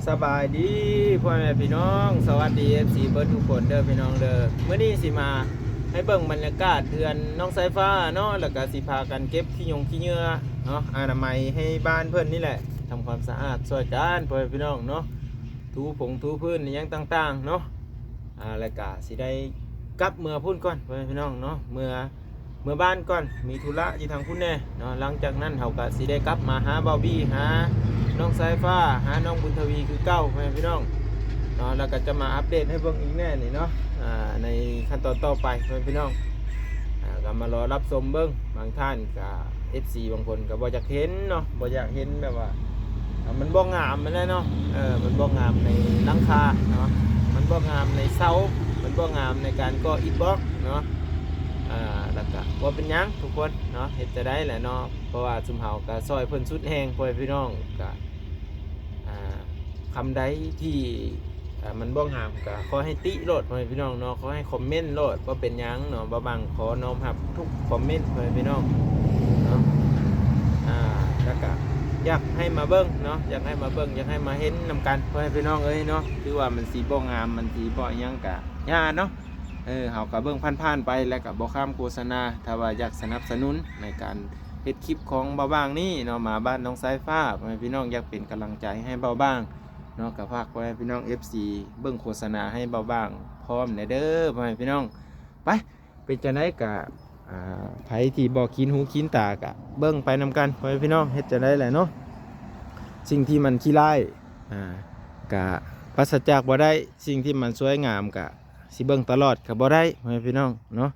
ສະບາຍດີພໍ່ແມ່ພີ່ນ້ອງ ສະຫວັດດີ ເອັຟຊີ ເບິດທຸກຄົນເດີພີ່ນ້ອງເດີ. ມື້ນີ້ຊິມາໃຫ້ເບິ່ງບັນຍາກາດເຮືອນນ້ອງສາຍຟ້າເນາະ ແລ້ວກະຊິພາກັນເກັບຂີ້ຫຍົງຂີ້ເຫຍື້ອເນາະ ອະນາໄມໃຫ້ບ້ານເພິ່ນນີ້ແຫຼະ ທຳຄວາມສະອາດຊ່ວຍກັນພໍ່ແມ່ພີ່ນ້ອງເນາະ ຖູຜົງຖູພື້ນອີ່ຫຍັງຕ່າງໆເນາະ. ອ່າ ແລ້ວກະຊິໄດ້ກັບເມືອພຸ້ນກ່ອນ ພໍ່ແມ່ພີ່ນ້ອງເນາະ ເມືອ ເມືອບ້ານກ່ອນ ມີທຸລະຢູ່ທາງພຸ້ນແດ່ເນາະ. ຫຼັງຈາກນັ້ນເຮົາກະຊິໄດ້ກັບມາຫາບ່າວບີ ຫານ້ອງສາຍຟ້າ ຫານ້ອງບຸນທະວີຄືເກົ່າ ພໍ່ແມ່ພີ່ນ້ອງເນາະ. ແລ້ວກະຈະມາອັບເດດໃຫ້ເບິ່ງອີກແນ່ນີ້ເນາະ ອ່າ ໃນຂັ້ນຕອນຕໍ່ໄປ ພໍ່ແມ່ພີ່ນ້ອງ ອ່າ ກະມາລໍຮັບຊົມເບິ່ງ. ບາງທ່ານກະ ເອັຟຊີ ບາງຄົນກະບໍ່ຢາກເຫັນເນາະ ບໍ່ຢາກເຫັນແບບວ່າ ອ່າ ມັນບໍ່ງາມຫັ້ນແຫຼະເນາະ ເອີ ມັນບໍ່ງາມໃນຫຼັງຄາເນາະ ມັນບໍ່ງາມໃນເສົາ ມັນບໍ່ງາມໃນການກໍ່ອິດບລັອກເນາະ. ອ່າ ແລ້ວກະບໍ່ເປັນຫຍັງທຸກຄົນເນາະ ເຮັດຈັ່ງໃດແຫຼະເນາະ ເພາະວ່າຊຸມເຮົາກະຊ່ອຍເພິ່ນສຸດແຮງ ພໍ່ແມ່ພີ່ນ້ອງກະ ອ່າ ຄຳໃດທີ່ ອ່າ ມັນບໍ່ງາມກະຂໍໃຫ້ຕິໂລດ ພໍ່ແມ່ພີ່ນ້ອງເນາະ ຂໍໃຫ້ຄອມເມັນໂລດ ບໍ່ເປັນຫຍັງເນາະ. ບ່າວບ່າງຂໍນ້ອມຮັບທຸກຄອມເມັນ ພໍ່ແມ່ພີ່ນ້ອງເນາະ. ອ່າ ແລ້ວກະຢາກໃຫ້ມາເບິ່ງເນາະ ຢາກໃຫ້ມາເບິ່ງ ຢາກໃຫ້ມາເຫັນນຳກັນ ພໍ່ແມ່ພີ່ນ້ອງເອີຍເນາະ. ຖືວ່າມັນຊິບໍ່ງາມ ມັນຊິບໍ່ຫຍັງກະຢ່າເນາະ ເອີ ເຮົາກະເບິ່ງຜ່ານໆໄປ ແລ້ວກະບໍ່ຂ້າມໂຄສະນາ. ຖ້າວ່າຢາກສະໜັບສະໜູນໃນການເຮັດຄລິບຂອງບ່າວບ່າງນີ້ເນາະ ມາບ້ານນ້ອງສາຍຟ້າ ພໍ່ແມ່ພີ່ນ້ອງ ຢາກເປັນກຳລັງໃຈໃຫ້ບ່າວບ່າງເນາະ ກະຝາກພໍ່ແມ່ພີ່ນ້ອງ ເອັຟຊີ ເບິ່ງໂຄສະນາໃຫ້ບ່າວບ່າງພ້ອມແດ່ເດີ ພໍ່ແມ່ພີ່ນ້ອງ. ໄປ ເປັນຈັ່ງໃດກະ ອ່າ ໃຜທີ່ບໍ່ຄຸ້ນຫູຄຸ້ນຕາກະເບິ່ງໄປນຳກັນ ພໍ່ແມ່ພີ່ນ້ອງ ເຮັດຈັ່ງໃດແຫຼະເນາະ. ສິ່ງທີ່ມັນຂີ້ຮ້າຍ ອ່າ ກະປາສະຈາກບໍ່ໄດ້ ສິ່ງທີ່ມັນສວຍງາມກະຊິເບິ່ງຕະຫຼອດກະບໍ່ໄດ້ ພໍ່ແມ່ພີ່ນ້ອງເນາະ.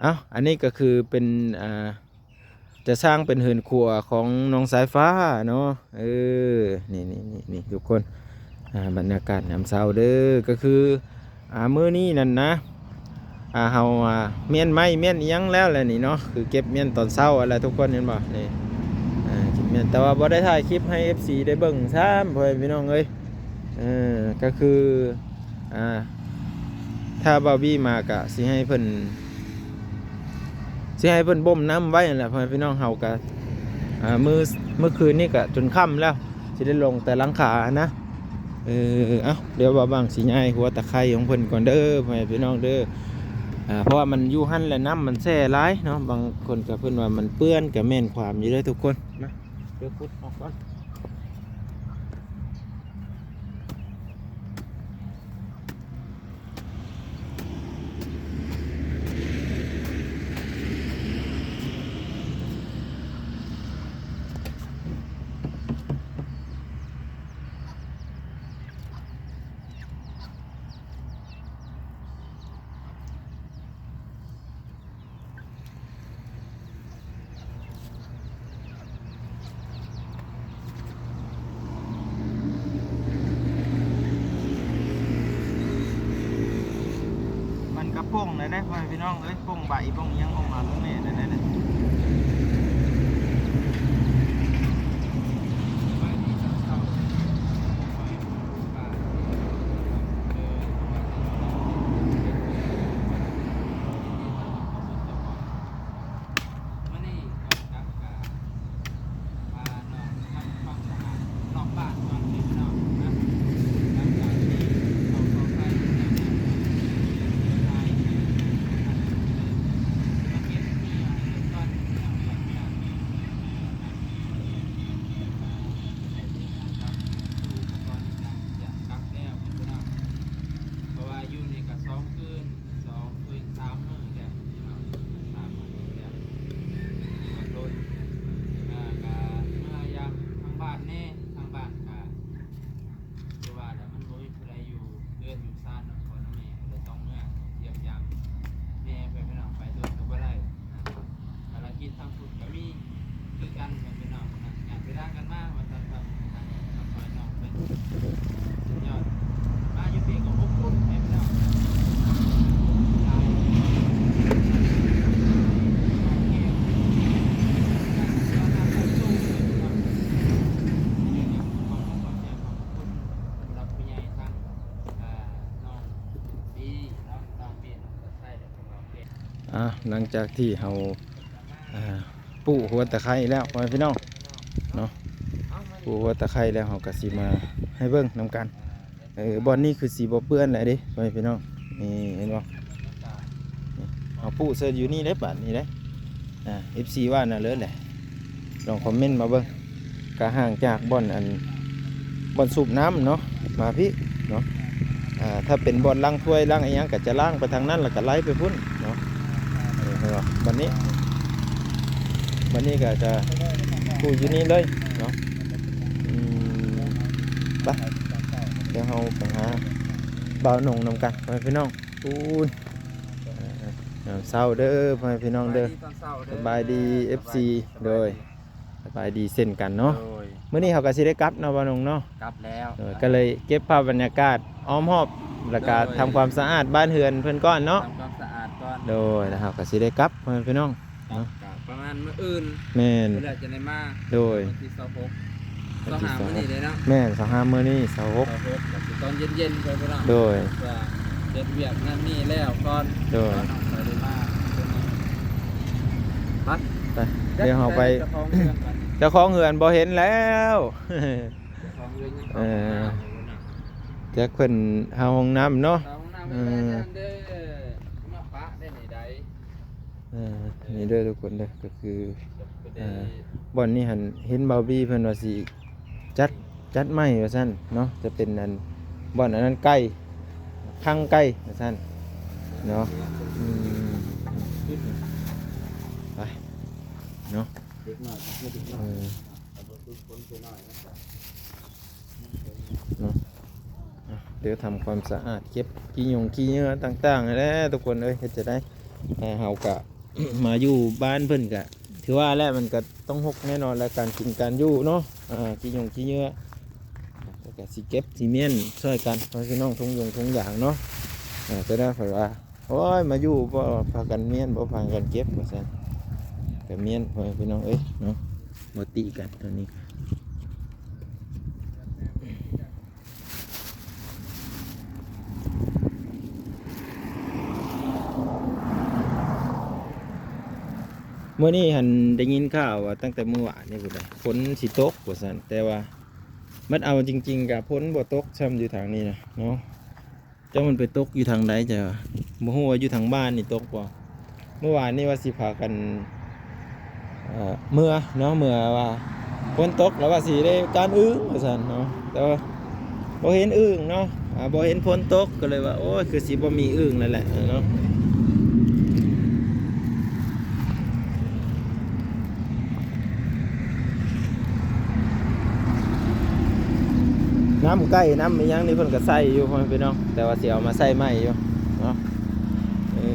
ເອົ້າ ອັນນີ້ກະຄືເປັນ ອ່າ ຈະສ້າງເປັນເຮືອນຄົວຂອງນ້ອງສາຍຟ້າເນາະ. ເອີ ນີ້ໆໆ ທຸກຄົນ ອ່າ ບັນຍາກາດຍາມເຊົ້າເດີ ກະຄື ອ່າ ມື້ນີ້ນັ້ນນະ ອ່າ ເຮົາ ອ່າ ມ້ຽນໄມ້ມ້ຽນອີ່ຫຍັງແລ້ວແຫຼະນີ້ເນາະ ຄືເກັບມ້ຽນຕອນເຊົ້າຫັ້ນແຫຼະທຸກຄົນ ເຫັນບໍ່ນີ້ ອ່າ ເກັບມ້ຽນ ແຕ່ວ່າບໍ່ໄດ້ຖ່າຍຄລິບໃຫ້ ເອັຟຊີ ໄດ້ເບິ່ງຊ້ຳ ພໍ່ແມ່ພີ່ນ້ອງເອີຍ. ເອີ ກະຄື ອ່າ ຖ້າບ່າວບີມາກະຊິໃຫ້ເພິ່ນ ຊິໃຫ້ເພິ່ນບົ່ມນ້ຳໄວ້ຫັ້ນແຫຼະ ພໍ່ແມ່ພີ່ນ້ອງ. ເຮົາກະ ອ່າ ມື້ ມື້ຄືນນີ້ກະຈົນຄ່ຳແລ້ວ ຊິໄດ້ລົງແຕ່ຫຼັງຄາຫັ້ນນະ. ເອີ ເອົ້າ ດຽວບ່າວບ່າງຊິຍ້າຍຫົວຕະໄຄຂອງເພິ່ນກ່ອນເດີ ພໍ່ແມ່ພີ່ນ້ອງເດີ. ອ່າ ເພາະວ່າມັນຢູ່ຫັ້ນແຫຼະ ນ້ຳມັນແຊ່ຫຼາຍເນາະ ບາງຄົນກະເພິ່ນວ່າມັນເປື້ອນ ກະແມ່ນຄວາມຢູ່ເດີທຸກຄົນ. ມາ ດຽວຂຸດອອກກ່ອນ. ມັນກະປົ່ງແລ້ວເດ້ ພໍ່ແມ່ພີ່ນ້ອງເອີຍ ປົ່ງໃບ ປົ່ງຫຍັງອອກມາເລື້ອຍໆເດ້. ເພາະວ່າຢູ່ນີ້ກະສອງຄືນ ສອງຄືນສາມມື້ແລ້ວເນາະ ສາມມື້ແລ້ວ ກະທົນ ເອີ ກະເມືອຢາມທາງບ້ານແດ່ ທາງບ້ານກະ ຄືວ່າແຫຼະ ມັນບໍ່ມີຜູ້ໃດຢູ່ເຮືອນຢູ່ຊານເນາະ ພໍ່ນຳແມ່ກະເລີຍຕ້ອງເມືອຢ້ຽມຢາມແມ່ ເພື່ອພີ່ນ້ອງໄປດົນກະບໍ່ໄດ້ນະ. ພາລະກິດທາງພຸ້ນກະມີຄືກັນ ເພື່ອພີ່ນ້ອງນະ ຍາດໄປລາກັນມາວ່າຊັ້ນເຖາະ ທາງພໍ່ນ້ອງເພິ່ນ ສຸດຍອດ ມາຢູ່ພີ້ກະອົບອຸ່ນ ເພື່ອພີ່ນ້ອງ ອ່າ ຫຼັງຈາກທີ່ເຮົາ ອ່າ ປູກຫົວຕະໄຄແລ້ວ ພໍ່ແມ່ພີ່ນ້ອງເນາະ. ປູກຫົວຕະໄຄແລ້ວ ເຮົາກໍຊິມາໃຫ້ເບິ່ງນຳກັນ. ເອີ ບ່ອນນີ້ຄືຊິບໍ່ເປື້ອນແຫຼະເດ້ ພໍ່ແມ່ພີ່ນ້ອງ. ນີ້ເຫັນບໍ່? ນີ້ ເຮົາປູກໃສ່ຢູ່ນີ້ເດ້ ບາດນີ້ເດ້. ອ່າ ເອັຟຊີ ວ່າແນວເລີດແຫຼະ ລອງຄອມເມັນມາເບິ່ງ. ກະຫ່າງຈາກບ່ອນ ອັນ ບ່ອນສູບນ້ຳເນາະ ມາພີ້ເນາະ. ອ່າ ຖ້າເປັນບ່ອນລ້າງຖ້ວຍລ້າງອີ່ຫຍັງ ກະຈະລ້າງໄປທາງນັ້ນ ແລ້ວກະໄຫຼໄປພຸ້ນເນາະ. ເອີ ເຫັນບໍ່? ບັດນີ້ ບັດນີ້ກະຈະປູກຢູ່ນີ້ເລີຍເນາະ. ອືມ ໄປ ດຽວເຮົາໄປຫາບ່າວໜົງນຳກັນ ພໍ່ແມ່ພີ່ນ້ອງ. ປູນ ເອີ ຍາມເຊົ້າເດີ ພໍ່ແມ່ພີ່ນ້ອງເດີ. ສະບາຍດີຕອນເຊົ້າເດີ ສະບາຍດີ ເອັຟຊີ ສະບາຍດີ ໂດຍ ສະບາຍດີເຊັ່ນກັນເນາະ. ໂດຍ ມື້ນີ້ເຮົາກໍຊິໄດ້ກັບເນາະ ບ່າວໜົງເນາະ. ກັບແລ້ວ ເອີ ກໍເລີຍເກັບພາບບັນຍາກາດອ້ອມຮອບ ແລ້ວກໍ ໂດຍ ທຳຄວາມສະອາດບ້ານເຮືອນເພິ່ນກ່ອນເນາະ. ທຳຄວາມສະອາດກ່ອນ ໂດຍ ແລ້ວເຮົາກໍຊິໄດ້ກັບ ພໍ່ແມ່ພີ່ນ້ອງ ເນາະ ກໍປະມານມື້ອື່ນ ແມ່ນ ເພິ່ນແຫຼະຈະໄດ້ມາ. ໂດຍ ວັນທີຊາວຫົກ ຊາວຫ້າມື້ນີ້ເດ້ເນາະ. ແມ່ນ ຊາວຫ້າມື້ນີ້ ຊາວຫົກ ຊາວຫົກ ກໍຊິຕອນເຢັນໆ ເພິ່ນເນາະ. ໂດຍ ເພື່ອເຮັດວຽກງານນີ້ແລ້ວກ່ອນ ໂດຍ ກ່ອນເຮົາໄດ້ມາ. ໄປ ໄປ ດຽວເຮົາໄປ ເຈົ້າຂອງເຮືອນ ເຈົ້າຂອງເຮືອນບໍ່ເຫັນແລ້ວ. ເຈົ້າຂອງເຮືອນຍັງເຂົ້າ ເອີ ຫ້ອງນ້ຳຢູ່ເນາະ. ຈັກເພິ່ນເຂົ້າຫ້ອງນ້ຳເນາະ. ເຂົ້າຫ້ອງນ້ຳ ເອີ ເດີ ມາປະໄດ້ໃນໃດ. ເອີ ນີ້ເດີທຸກຄົນເດີ ກໍຄື ເອີ ບ່ອນນີ້ຫັ້ນເຫັນບ່າວບີເພິ່ນວ່າຊິຈັດ ຈັດໃໝ່ວ່າຊັ້ນເນາະ. ຈະເປັນອັນ ບ່ອນອັນນັ້ນໄກ່ ຄັງໄກ່ວ່າຊັ້ນເນາະ. ອືມ ໄປເນາະ. ເອີ ເນາະ ດຽວທຳຄວາມສະອາດ ເກັບຂີ້ຫຍົງຂີ້ເຫຍື້ອຕ່າງໆ ຫັ້ນແຫຼະທຸກຄົນເອີຍ. ເຮັດຈັ່ງໃດ ເຮົາກະມາຢູ່ບ້ານເພິ່ນກະ ຖືວ່າແຫຼະ ມັນກະຕ້ອງຮົກແນ່ນອນແຫຼະ ການກິນການຢູ່ເນາະ. ຂີ້ຫຍົງຂີ້ເຫຍື້ອ ແລ້ວກະຊິເກັບຊິມ້ຽນຊ່ອຍກັນ ພໍ່ແມ່ພີ່ນ້ອງ ຖົງຢົງຖົງຢາງເນາະ. ເອີ ແຕ່ໄດ້ຂ້ອຍວ່າ ໂອ້ຍ ມາຢູ່ບໍ່ພາກັນມ້ຽນ ບໍ່ພາກັນເກັບວ່າຊັ້ນ. ກະມ້ຽນ ພໍ່ແມ່ພີ່ນ້ອງເອີຍເນາະ ບໍ່ຕິກັນໂຕນີ້. ມື້ນີ້ຫັ້ນໄດ້ຍິນຂ່າວວ່າຕັ້ງແຕ່ມື້ວານນີ້ພຸ້ນໃດ ຝົນຊິຕົກວ່າຊັ້ນ ແຕ່ວ່າມັນເອົາຈິງໆ ກະຝົນບໍ່ຕົກຊ້ຳຢູ່ທາງນີ້ນະເນາະ. ຈັກມັນໄປຕົກຢູ່ທາງໃດ ຈັກວ່າ ບໍ່ຮູ້ວ່າຢູ່ທາງບ້ານນີ້ຕົກບໍ່. ມື້ວານນີ້ວ່າຊິພາກັນ ເອີ ເມືອເນາະ ເມືອວ່າຝົນຕົກ ແລ້ວວ່າຊິໄດ້ການອຶ່ງວ່າຊັ້ນເນາະ ແຕ່ວ່າບໍ່ເຫັນອຶ່ງເນາະ. ອ່າ ບໍ່ເຫັນຝົນຕົກ ກໍເລີຍວ່າ ໂອ້ຍ ຄືຊິບໍ່ມີອຶ່ງແລ້ວແຫຼະເນາະ. ນ້ຳໄກ່ ນ້ຳອີ່ຫຍັງນີ້ເພິ່ນກໍໃສ່ຢູ່ ພໍ່ແມ່ພີ່ນ້ອງ ແຕ່ວ່າຊິເອົາມາໃສ່ໃໝ່ຢູ່ເນາະ. ເອີ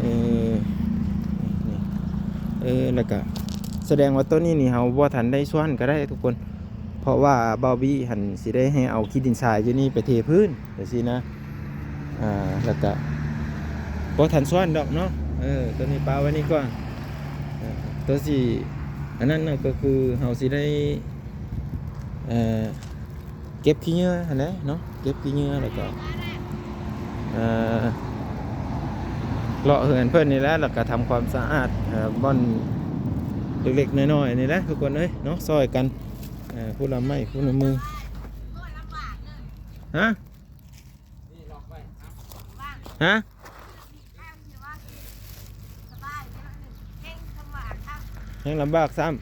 ເອີ ແລ້ວກໍສະແດງວ່າໂຕນີ້ນີ້ເຮົາບໍ່ທັນໄດ້ສວນກໍໄດ້ທຸກຄົນ ເພາະວ່າບ່າວບີຫັ້ນຊິໄດ້ໃຫ້ເອົາຂີ້ດິນຊາຍຢູ່ນີ້ໄປເທພື້ນຈັ່ງຊີ້ນະ. ອ່າ ແລ້ວກະບໍ່ທັນຊ້ອນດອກເນາະ. ເອີ ໂຕນີ້ປະໄວ້ນີ້ກ່ອນ. ເອີ ໂຕຊິອັນນັ້ນນະ ກໍຄືເຮົາຊິໄດ້ ເອີ ເກັບຂີ້ເຫຍື້ອຫັ້ນແຫຼະເນາະ ເກັບຂີ້ເຫຍື້ອ ແລ້ວກໍ ເອີ ເລາະເຮືອນເພິ່ນນີ້ແຫຼະ ແລ້ວກໍທຳຄວາມສະອາດ ເອີ ບ່ອນເລັກໆນ້ອຍໆນີ້ແຫຼະທຸກຄົນເອີຍເນາະ ຊ່ອຍກັນ ເອີ ຜູ້ລະໄມ້ຜູ້ລະມື. ຮະ? ຮະ? ແຮງລຳບາກຊ້ຳ.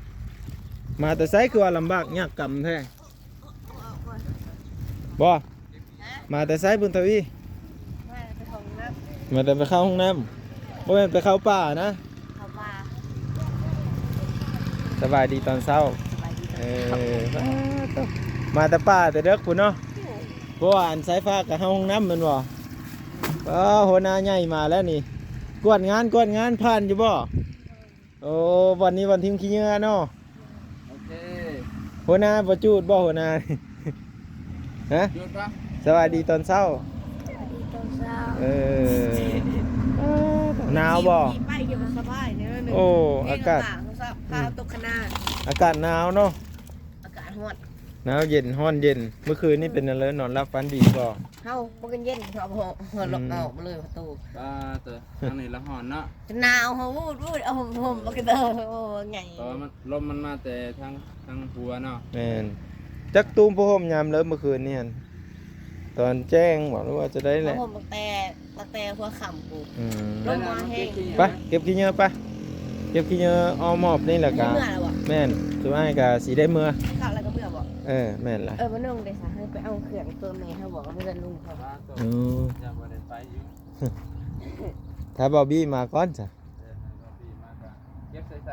ມາແຕ່ໃສຄືວ່າລຳບາກຍາກກຳແທ້? ບໍ່? ມາແຕ່ໃສບຸນທະວີ? ມາແຕ່ໄປເຂົ້າຫ້ອງນ້ຳ. ມາແຕ່ໄປເຂົ້າຫ້ອງນ້ຳ? ບໍ່ແມ່ນໄປເຂົ້າປ່ານະ? ເຂົ້າປ່າ. ສະບາຍດີຕອນເຊົ້າ. ສະບາຍດີຕອນເຊົ້າ. ເອີ ມາແຕ່ປ່າແຕ່ເດິກພຸ້ນເນາະ. ໂດຍ. ເພາະວ່າອັນສາຍຟ້າກໍເຂົ້າຫ້ອງນ້ຳແມ່ນບໍ່? ເອີ ຫົວໜ້າໃຫຍ່ມາແລ້ວນີ້. ກວດງານ ກວດງານ ຜ່ານຢູ່ບໍ່? ໂອ້ ບ່ອນນີ້ບ່ອນຖິ້ມຂີ້ເຫຍື້ອເນາະ. ໂອເຄ. ຫົວໜ້າບໍ່ຈູດບໍ່ ຫົວໜ້າ? ຮະ? ຢຸດປະ? ສະບາຍດີຕອນເຊົ້າ. ສະບາຍດີຕອນເຊົ້າ. ເອີ ໜາວບໍ່? ໄປຢູ່ສະບາຍເດີ. ໂອ້ ອາກາດ ພາຕົກຄະນາ. ອາກາດໜາວເນາະ. ອາກາດຮ້ອນ. ໜາວເຢັນ ຮ້ອນເຢັນ. ມື້ຄືນນີ້ເປັນແນວໃດ ນອນຫຼັບຝັນດີບໍ່? ເຮົາບໍ່ກັນເຢັນ ເຮົາບໍ່ ເຮົຮົາລັອກອອກມາເລີຍປະຕູ. ອືມ ປາເຕີ ທາງນີ້ລະຮ້ອນເນາະ. ໜາວ ເຮົາວູດໆ ເອົາຫົ່ມ ຫົ່ມ ປະກະເຕີ ໂອ້ ໃຫຍ່. ເພາະວ່າມັນ ລົມມັນມາແຕ່ທາງ ທາງຫົວເນາະ. ແມ່ນ. ຈັກຕູມຜ້າຫົ່ມຍາມເລີບມື້ຄືນນີ້ຫັ້ນ ຕອນແຈ້ງບໍ ຫຼືວ່າຈະໄດ້ແຫຼະ? ຜ້າຫົ່ມຕັ້ງແຕ່ ຕັ້ງແຕ່ຫົວຄ່ຳພຸ້ນ. ອືມ ລົມມາແຮງ. ໄປ ເກັບຂີ້ເຫຍື້ອໄປ ເກັບຂີ້ເຫຍື້ອອ້ອມຮອບນີ້ແຫຼະກະ. ແມ່ນ ສຸດທ້າຍກະຊິໄດ້ເມືອ. ເຂົ້າແລ້ວກະເມືອບໍ? ເອີ ແມ່ນລະ. ເອີ ບໍ່ນຸ່ງເດຊະ ເຮົາໄປເອົາເຄື່ອງຕົວແມ່ເຮົາບໍ ເພື່ອນລຸງເຂົາ. ອືມ ຢ້ານບໍ່ໄດ້ໄປຢູ່ ຖ້າບອບບີມາກ່ອນຊະ. ເອີ ໃຫ້ບອບບີມາກະເກັບໃສ່ໃສ?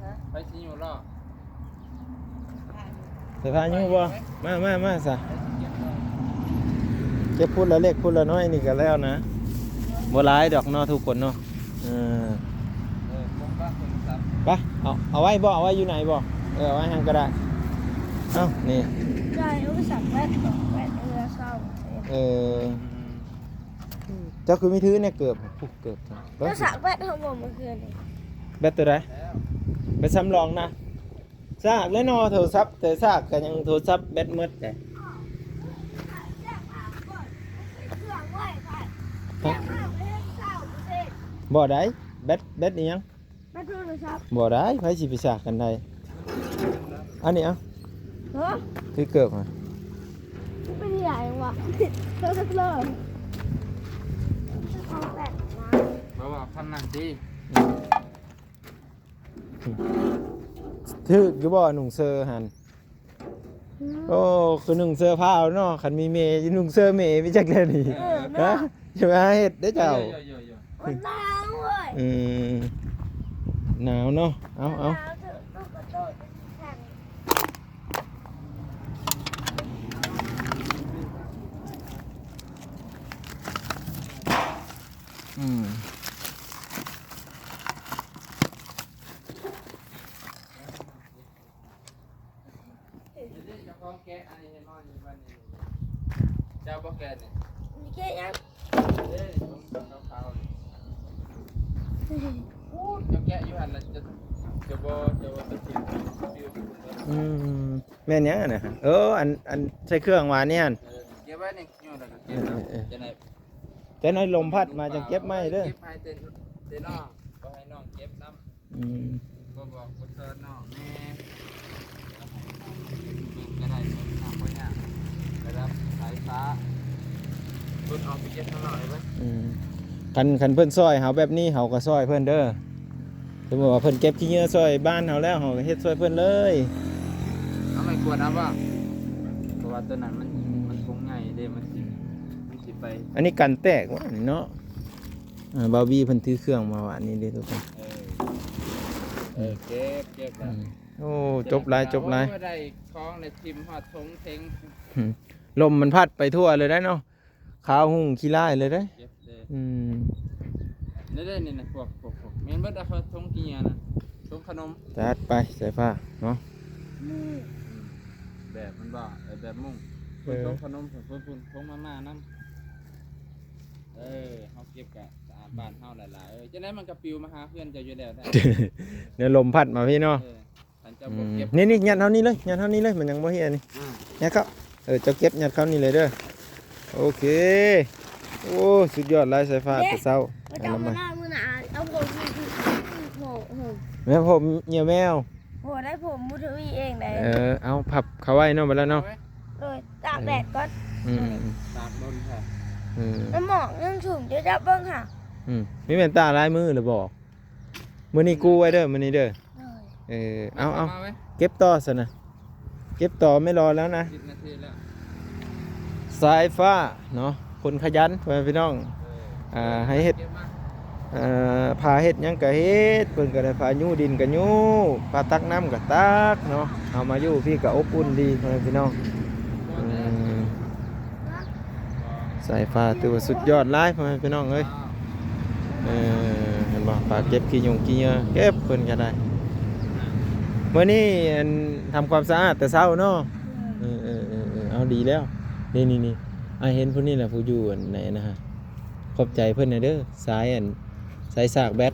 ຮະ? ໃຜຊິຢູ່ລໍ້? ໃຜພາຢູ່ບໍ່? ມາ ມາ ມາຊະ. ໃຜຊິເກັບລໍ້? ເກັບພຸ້ນລະເລັກພຸ້ນລະນ້ອຍນີ້ກະແລ້ວນະ ບໍ່ຫຼາຍດອກເນາະທຸກຄົນເນາະ. ເອີ ເອີ ຜົມກໍໂທລະສັບ ໄປ ເອົາ ເອົາໄວ້ບໍ່? ເອົາໄວ້ຢູ່ໃນບໍ່? ເອີ ເອົາໄວ້ຫັ້ນກະໄດ້. ເອົ້າ ນີ້ ໄດ້ ໂທລະສັບແບັດ ແບັດເຮືອເຊົາ. ເອີ ອືມ ເຈົ້າຄືມີຖືແນ່ເກີບ? ຜູ້ເກີບ ໂທລະສັບແບັດເຮົາບໍ່ມື້ຄືນນີ້. ແບັດໂຕໃດ? ແບັດສຳລອງນະ. ສາກແລ້ວເນາະ ໂທລະສັບ ແຕ່ສາກກະຍັງໂທລະສັບແບັດໝົດແຫຼະ. ບໍ່ໄດ້ ແບັດ ແບັດອີ່ຫຍັງ? ມາໂທລະສັບ ບໍ່ໄດ້ ໃຜຊິໄປສາກກັນໄດ້? ອັນນີ້ເອົາ ຮະ? ຄືເກີບຫະ ມັນເປັນອີ່ຫຍັງວະ? ໂທລະສັບເລີຍ ເອົາແບບມາ ບໍ່ວ່າຄັນນັ້ນຕິ. ອືມ ຖືກຢູ່ບໍ່ນຸ່ງເຊີຫັ້ນ? ອືມ ໂອ້ ຄືນຸ່ງເສື້ອຜ້າເນາະ ຄັນມີແມ່ຢູ່ນຸ່ງເສື້ອແມ່ໄປຈັກແລ້ວນີ້. ເອີ ນະ ຮະ ຢ່າໄປຫາເຮັດເດີເຈົ້າ. ມັນໜາວເວີຍ. ອືມ ໜາວເນາະ. ເອົາ ເອົາ ໜາວເຖິງຕູ້ກະໂຕຈະແຂງ. ອືມ. ເຈົ້າບໍ່ແກະນີ້ ແກະຫຍັງ? ເດ້ ຂອງຂາວໆນີ້ ໂອ້ ເຈົ້າແກະຢູ່ຫັ້ນລະ ຈະ ຈະບໍ່ ຈະບໍ່ໄປຖິ້ມ ປິວຢູ່ພຸ້ນເດີ. ອືມ ແມ່ນຫຍັງອັນນັ້ນ? ເອີ ອັນ ອັນໃສ່ເຄື່ອງຫວານນີ້ຫັ້ນ. ເອີ ເກັບໄວ້ໃນ ຢູ່ແລ້ວກະເກັບເນາະ. ເອີ ເອີ ເອີ ຈັ່ງໃດ ຈັກໜ້ອຍລົມພັດມາຈັ່ງເກັບໃໝ່ເດີ. ເກັບໃຫ້ແຕ່ ແຕ່ນ້ອງ ບໍ່ໃຫ້ນ້ອງເກັບນຳ. ອືມ ບໍ່ບອກບໍ່ສອນນ້ອງແດ່ ເບິ່ງກະໄດ້ ເບິ່ງນຳບໍ່ຍາກ ລະດັບສາຍຟ້າ ເພິ່ນອອກໄປເກັບຂ້າງນອກໄດ້ເບິດ. ອືມ ຄັນ ຄັນເພິ່ນຊ່ອຍເຮົາແບບນີ້ ເຮົາກະຊ່ອຍເພິ່ນເດີ. ສົມມຸດວ່າເພິ່ນເກັບຂີ້ເຫຍື້ອຊ່ອຍບ້ານເຮົາແລ້ວ ເຮົາກະເຮັດຊ່ອຍເພິ່ນເລີຍ. ເອົາໄມ້ກວດເອົາບໍ່? ເພາະວ່າໂຕນັ້ນມັນ ອືມ ມັນກົງໃຫຍ່ເດ້ ມັນຊິ ມັນຊິໄປ ອັນນີ້ກັນແຕກຫວານີ້ເນາະ. ອ່າ ບ່າວບີເພິ່ນຖືເຄື່ອງມາຫວານີ້ເດ້ທຸກຄົນ. ເອີ ເອີ ເກັບ ເກັບລະ. ອືມ ໂອ້ ຈົບຫຼາຍ ຈົບຫຼາຍ. ໂອ້ ໄດ້ຂອງໄດ້ຖິ້ມຮອດຖົງເຖິງ. ອືມ ລົມມັນພັດໄປທົ່ວເລີຍໄດ໋ເນາະ ຂາວຫຸ່ງຂີ້ລາຍເລີຍເດ້. ເກັບເດ້. ອືມ ນີ້ເດ້ ນີ້ນະ ພວກ ພວກ ພວກ ແມ່ນເບິດ ເອົາຖົງກິນຫຍັງນະ ຖົງຂະໜົມ. ຈັດໄປ ສາຍຟ້າເນາະ. ອືມ ແບບມັນບໍ່ ເອີ ແບບມຸ້ງ ເອີ ຖົງຂະໜົມ ຖົງ ຖົງມາມ່ານຳ. ເອີ ເຮົາເກັບກະສະອາດບ້ານເຮົາຫຼາຍໆ. ເອີ ຈັ່ງໃດມັນກະປິວມາຫາເຮືອນເຈົ້າຢູ່ແລ້ວໄດ໋ ແນວລົມພັດມາພີ້ເນາະ. ເອີ ຄັນເຈົ້າບໍ່ເກັບ ອືມ ນີ້ໆ ຍັດເຮົານີ້ເລີຍ ຍັດເຮົານີ້ເລີຍ ມັນຍັງບໍ່ເຮັດອັນນີ້. ອືມ ຍັດເຂົ້າ ເອີ ເຈົ້າເກັບຍັດເຂົ້ານີ້ເລີຍເດີ. ໂອເຄ ໂອ້ ສຸດຍອດຫຼາຍ ສາຍຟ້າແຕ່ເຊົ້າ. ເຈົ້າມາໜ້າມື້ໜ້າ ເອົາຜົມ ແມ່ນຜົມເຫຍື່ອແມວ. ໂຫ ໄດ້ຜົມບຸດທະວີເອງໄດ໋. ເອີ ເອົາພັບເຂົ້າໄວ້ເນາະ ບັດລະເນາະ. ໂດຍ ຕາກແດດກ່ອນ. ອືມ ຕາກດົນແທ້. ເອີ ມັນໝອກຍັງສູງຢູ່ ຈັບເບິ່ງຫາ. ອືມ ມີແວ່ນຕາຫຼາຍມື້ແລ້ວບໍ່? ມື້ນີ້ກູ້ໄວ້ເດີ ມື້ນີ້ເດີ. ໂດຍ ເອີ ເອົາ ເອົາ ເກັບຕໍ່ຊັ້ນນະ ເກັບຕໍ່ແມ່ນລໍແລ້ວນະ. ສິບນາທີແລ້ວ ສາຍຟ້າເນາະ ຄົນຂະຫຍັນ ພໍ່ແມ່ພີ່ນ້ອງ. ເອີ ອ່າ ໃຫ້ເຮັດ ເກັບມາ ອ່າ ພາເຮັດຫຍັງກະເຮັດ ເພິ່ນກະໄດ້ພາຍູ້ດິນກະຍູ້ ພາຕັກນ້ຳກະຕັກເນາະ. ເຮົາມາຢູ່ພີ້ກະອົບອຸ່ນດີ ພໍ່ແມ່ພີ່ນ້ອງ. ອືມ ສາຍຟ້າຖືວ່າສຸດຍອດຫຼາຍ ພໍ່ແມ່ພີ່ນ້ອງເອີຍ. ເອີ ເຫັນບໍ່ ພາເກັບຂີ້ຫຍົງຂີ້ເຫຍື້ອ ເກັບເພິ່ນກະໄດ້. ມື້ນີ້ ອັນ ທຳຄວາມສະອາດແຕ່ເຊົ້າເນາະ. ເອີ ເອີ ເອີ ເອີ ເອົາ ດີແລ້ວ. ນີ້ໆໆ ອ້າຍເຫັນຜູ້ນີ້ແຫຼະ ຜູ້ຢູ່ອັນໃນຫັ້ນນະ. ຂອບໃຈເພິ່ນແດ່ເດີ ສາຍອັນ ສາຍສາກແບັດ.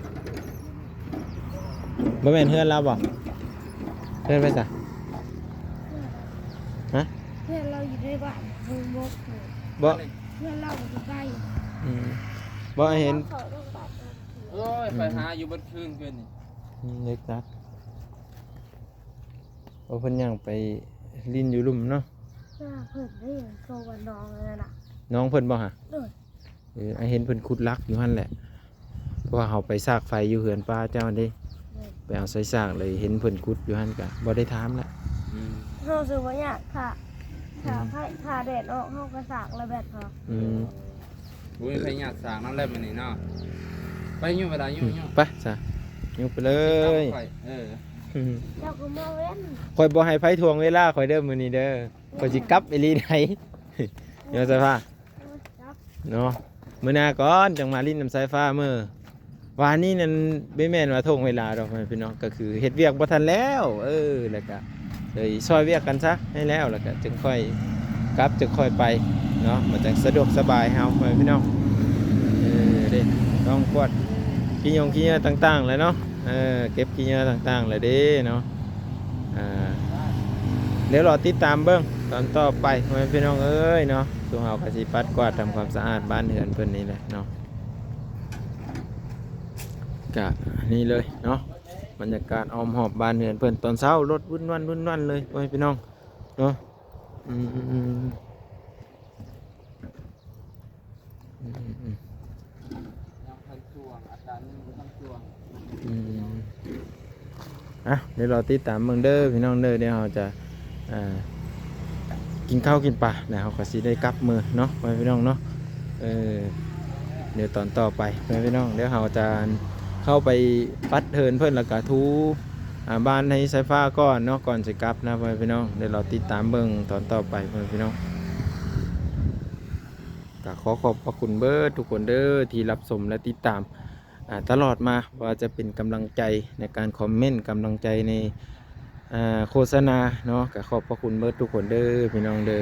ບໍ່ແມ່ນເຮືອນລາວບໍ່? ເຮືອນໃຜຊະ? ຮະ? ເຮືອນລາວຢູ່ໃນບ້ານເພິ່ນບໍ່? ບໍ່ ເຮືອນລາວຢູ່ໃກ້. ອືມ ບໍ່ເຫັນ. ໂອ້ຍ ອືມ ໄປຫາຢູ່ເບິດຄືນຄືນນີ້. ອືມ ເດັກນັກ. ໂອ້ ເພິ່ນຍ່າງໄປ ຫຼິ້ນຢູ່ລຸ່ມເນາະ. ໜ້າເພິ່ນເດ້ ໂຕວ່ານ້ອງນັ້ນນະ ນ້ອງເພິ່ນບໍ່ຫະ? ໂດຍ. ເອີ ອ້າຍເຫັນເພິ່ນຂຸດຫຼັກຢູ່ຫັ້ນແຫຼະ ເພາະວ່າເຮົາໄປສາກໄຟຢູ່ເຮືອນປ້າເຈົ້າຫັ້ນເດ້. ໂດຍ. ໄປເອົາສາຍສາກ ເລີຍເຫັນເພິ່ນຂຸດຢູ່ຫັ້ນ ກະບໍ່ໄດ້ຖາມລະ. ອືມ ເຮົາຊິບໍ່ຢາກຖ້າ ຖ້າ ອືມ ໄຟ ຖ້າແດດອອກ ເຮົາກໍສາກລະແບດເຮົາ. ອືມ ບໍ່ມີໃຜຢາກສາກນຳແລ້ວມື້ນີ້ເນາະ. ໄປ ຍຸບໄປລະ ຍຸບ ອືມ ຍຸບ ໄປຊະ ຍຸບໄປເລີຍ. ເອີ ເຈົ້າກໍມາເວັ້ນ ຂ້ອຍບໍ່ໃຫ້ໃຜຖ່ວງເວລາຂ້ອຍເດີມື້ນີ້ເດີ. ຂ້ອຍຊິກັບອີ່ຫຼີໃດ ເນາະສາຍຟ້າ ເນາະ. ມື້ໜ້າກ່ອນຈັ່ງມາຫຼິ້ນນຳສາຍຟ້າເມີ. ວານນີ້ນັ້ນບໍ່ແມ່ນວ່າຖ່ວງເວລາດອກ ພີ່ນ້ອງ ກໍຄືເຮັດວຽກບໍ່ທັນແລ້ວ ເອີ ແລ້ວກະເລີຍຊ່ອຍວຽກກັນຊະໃຫ້ແລ້ວ ແລ້ວກະຈຶ່ງຄ່ອຍກັບ ຈຶ່ງຄ່ອຍໄປເນາະ ມັນຈັ່ງສະດວກສະບາຍເຮົາ ພີ່ນ້ອງ. ເອີ ເດ້ ຕ້ອງກວາດຂີ້ຫຍົງຂີ້ເຫຍື້ອຕ່າງໆແຫຼະເນາະ. ເອີ ເກັບຂີ້ເຫຍື້ອຕ່າງໆແຫຼະເດ້ເນາະ. ອ່າ ດຽວລໍຕິດຕາມເບິ່ງຕອນຕໍ່ໄປ ພໍ່ແມ່ພີ່ນ້ອງເອີຍເນາະ. ຊຸມເຮົາກໍຊິປັດກວາດທຳຄວາມສະອາດບ້ານເຮືອນເພິ່ນນີ້ແຫຼະເນາະ. ກະນີ້ເລີຍເນາະ ບັນຍາກາດອ້ອມຮອບບ້ານເຮືອນເພິ່ນຕອນເຊົ້າ ລົດວຸ້ນວັ່ນ ວຸ້ນວັ່ນເລີຍ ພໍ່ແມ່ພີ່ນ້ອງເນາະ. ອືມ ອືມ ອືມ ອືມ ອືມ ອືມ ອືມ ຍັງທັນຊ່ວງ ອາກາດຍັງບໍ່ທັນຊ່ວງ. ອືມ ອ່ະ ດຽວລໍຕິດຕາມເບິ່ງເດີພີ່ນ້ອງເດີ. ດຽວເຮົາຈະ ອ່າ ກິນເຂົ້າກິນປາ ແລ້ວເຮົາກໍຊິໄດ້ກັບເມືອເນາະ ພໍ່ແມ່ພີ່ນ້ອງເນາະ. ເອີ ດຽວຕອນຕໍ່ໄປ ພໍ່ແມ່ພີ່ນ້ອງ ດຽວເຮົາຈະເຂົ້າໄປປັດເຮືອນເພິ່ນ ແລ້ວກໍຖູ ອ່າ ບ້ານໃຫ້ສາຍຟ້າກ່ອນເນາະ ກ່ອນຊິກັບນະ ພໍ່ແມ່ພີ່ນ້ອງ. ດຽວລໍຕິດຕາມເບິ່ງຕອນຕໍ່ໄປ ພໍ່ແມ່ພີ່ນ້ອງ. ກໍຂໍຂອບພະຄຸນເບິດທຸກຄົນເດີ ທີ່ຮັບຊົມ ແລະ ຕິດຕາມ ອ່າ ຕະຫຼອດມາ ບໍ່ວ່າຈະເປັນກຳລັງໃຈໃນການຄອມເມັນ ກຳລັງໃຈໃນ ອ່າ ໂຄສະນາເນາະ. ກໍຂອບພະຄຸນເບິດທຸກຄົນເດີ ພີ່ນ້ອງເດີ.